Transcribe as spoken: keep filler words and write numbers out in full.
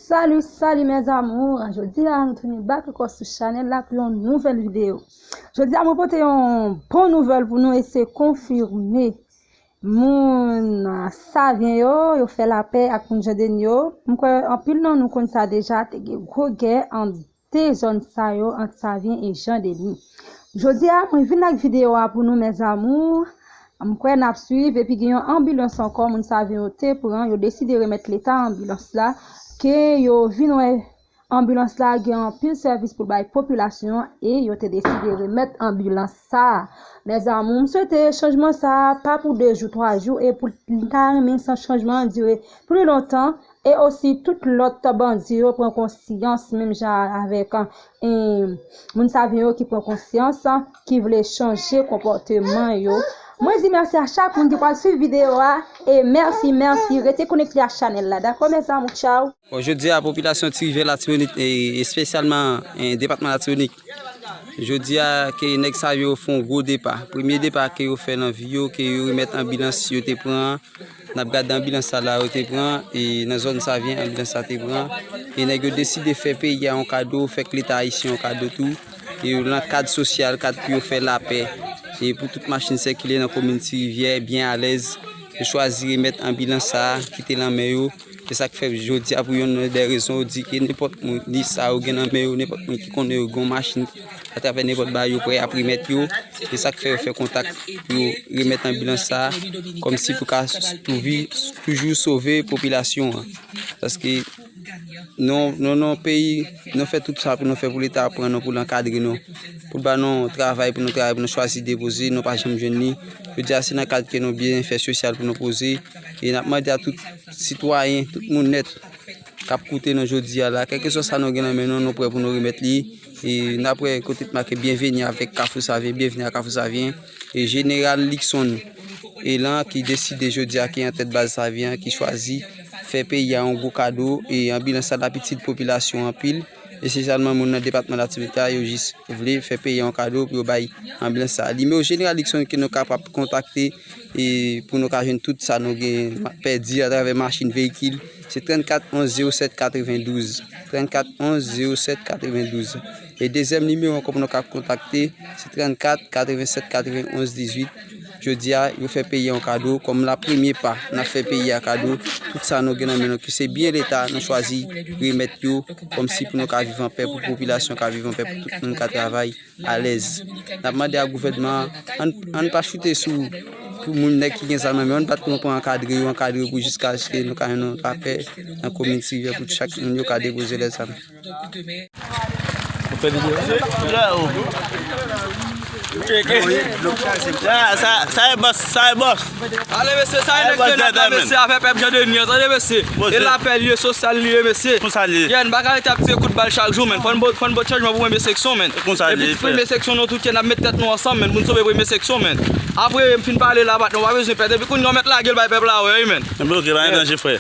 Salut, salut mes amours. Jodi a nou tounen back ankò sou chanèl la pou yon nouvèl videyo. Jodi a mwen pote yon bon nouvèl pou nou e se konfime moun Savyen yo, yo fè lapè ak moun Jan Deni yo. Mwen kwè anpil nan nou konn sa deja, te gen gwo gè ant de zòn sa yo, ant Savyen e Jan Deni. Jodi a mwen vin ak videyo a pou nou mes amours. Mwen kwè n ap swiv epi gen yon anbilans ankò moun Savyen yo te pran, yo deside remèt leta anbilans la, ke yo vin wè anbilans la gen anpil sèvis pou l bay popilasyon an e yo te deside remèt anbilans sa a. Mes amours, m swete chanjman sa a pa pou de jou, twa jou e pou l ta renmen san chanjman an dire pli lontan e osi tout lòt bandi yo pran konsyans menm jan avèk eh, moun Savyen yo ki pran konsyans, ki vle chanje konpòteman yo. Mwen di mèsi a chak moun ki pral swiv videyo a e mèsi, mèsi, rete konekte ak chanèl la, dakò mes amours, tchaw. Bon, jodi a, popilasyon Ti Rivyè Latibonit, e espesyalman eh, depatman Latibonit, jodi a, ke nèg Savyen yo fè yon gwo depa. Premye depa ke yo fè nan vi yo, ke yo remèt anbilans yo te pran an. N ap gade anbilans sa la yo te pran, e nan zòn Savyen, anbilans sa te pran. E nèg yo deside fè peyi a yon kado, fè leta ayisyen yon kado tou. E yo nan kad sosyal, kad pou yo fè lapè. E pou tout machin sikile nan komin Ti Rivyè, byen alèz. Yo chwazi remèt anbilans sa a, ki te nan men yo. Se sa k fè jodi a pou yonn nan de rezon yo di ke nenpòt moun, li sa yo gen nan men yo, nenpòt moun ki konnen yo gen yon machin atravè nenpòt bagay yo prè ap remèt yo. Se sa k fè yo fè kontak pou yo remèt anbilans sa a, kòmsi pou ka s- pou vi- toujou sove popilasyon an. Paske nou, nou, nou peyi, nou fè tout sa pou nou fè pou leta pran nou, pou l ankadre nou, pou l ba nou travay, pou nou travay, pou nou chwazi depoze, nou pa janm jwenn li. Jodi a, se nan kad ke nou byen fè sosyal pou nou poze. E n ap mande a tout sitwayen, tout moun nèt k ap koute nou jodi a la, kèlkeswa sa nou gen nan men nou, nou prè pou nou remèt li. E n ap wè kote t make byenveni avèk Kafou Savyen, byenveni a Kafou Savyen. E Jeneral Luckson Elan ki deside jodi a, ki antèt baz Savyen an, ki chwazi fè peyi a yon gwo kado. E anbilans sa la ap itil popilasyon anpil. Espesyalman moun nan depatman Latibonit la, yo jis vle fè peyi a yon kado pou yo bay anbilans sa. Nimewo Jeneral Luckson ke nou kapab kontakte e pou nou ka jwenn tout sa nou gen ma- pèdi atravè machin, veyikil, se trannkat onz zewo sèt katrevendouz. Trannkat onz zewo sèt katrevendouz. E dezyèm nimewo ankò pou nou ka kontakte, se trannkat katrevennsèt katrevenonz dizuit. Jodi a, yo fè peyi a yon kado, kòm la premye pa, n ap fè peyi a kado. Tout sa nou gen nan men nou, ki se byen leta, nou chwazi remèt yo, kòmsi pou nou ka viv anpè, pou popilasyon ka viv anpè, pou tout moun ka travay alèz. N ap mande a gouvènman an, ann pa choute sou pou moun nèg ki gen zam nan men, ann bat pou nou pran ankadre yo, ankadre yo pou jiskaske nou ka jwenn yon lapè nan komin Ti Rivyè pou chak moun yo ka depoze lèzam. Ou fè videyo? Sa, sa, sa e bòs, sa e bòs. Ale mesye, sa e nèg de nèg la mesye, afè pèp Jan Deni an, tande mesye. E lapè li ye, sosyal li ye mesye. Konsa li ye. Yeah, n pa ka rete ap tire kout bal chak jou, men. Fò n pot, fò n pot chanjman pou premye seksyon, men. Konsa li ye, frè. Epi premye seksyon nou tout ye, n ap met tèt nou ansanm, men, pou n sove premye seksyon, men. Apre, m fin pale la, bat nou pa bezwen pèt. Epi kounye a w mèt lage l bay pèp la wè, wi, men. Ebyen, oke, pa gen danje, frè.